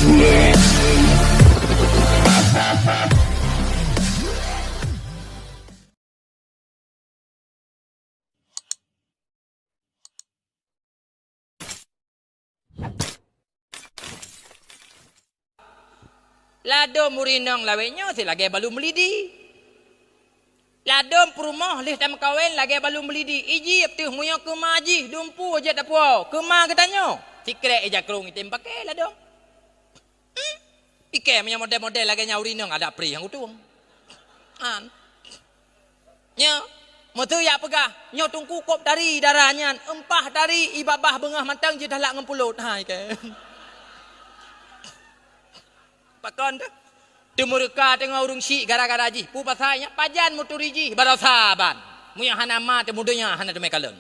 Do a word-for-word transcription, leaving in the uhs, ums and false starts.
Ladôm ureueng inong lawét nyoe si lagèe balum lidi. Ladôm peurumoh lheueh tameukawen lagèe balum lidi. Ijép teuh meunyoe keuma jih dumpeue jeuet tapuwoe. Keuma geutanyoe sikrek ija krông item paké ladôm. Hmm? Ikèe meunyoe model-model lagèe nyan ureueng inong adak pri nyang utueng. An. Nyoe, meuseu jak peugah, nyoe teungku kop tari dara nyan, empah tari i babah beungoh mantong jeuet talak ngon pulot. Hai kèe. Pakon teuh? Teumeureuka teungoh ureueng syik gara-gara jih. Peue pasai nyan? Pajan meuturi jih, baroe saban. Meunyoe hana ma teuh meudônya hana teumé kalon.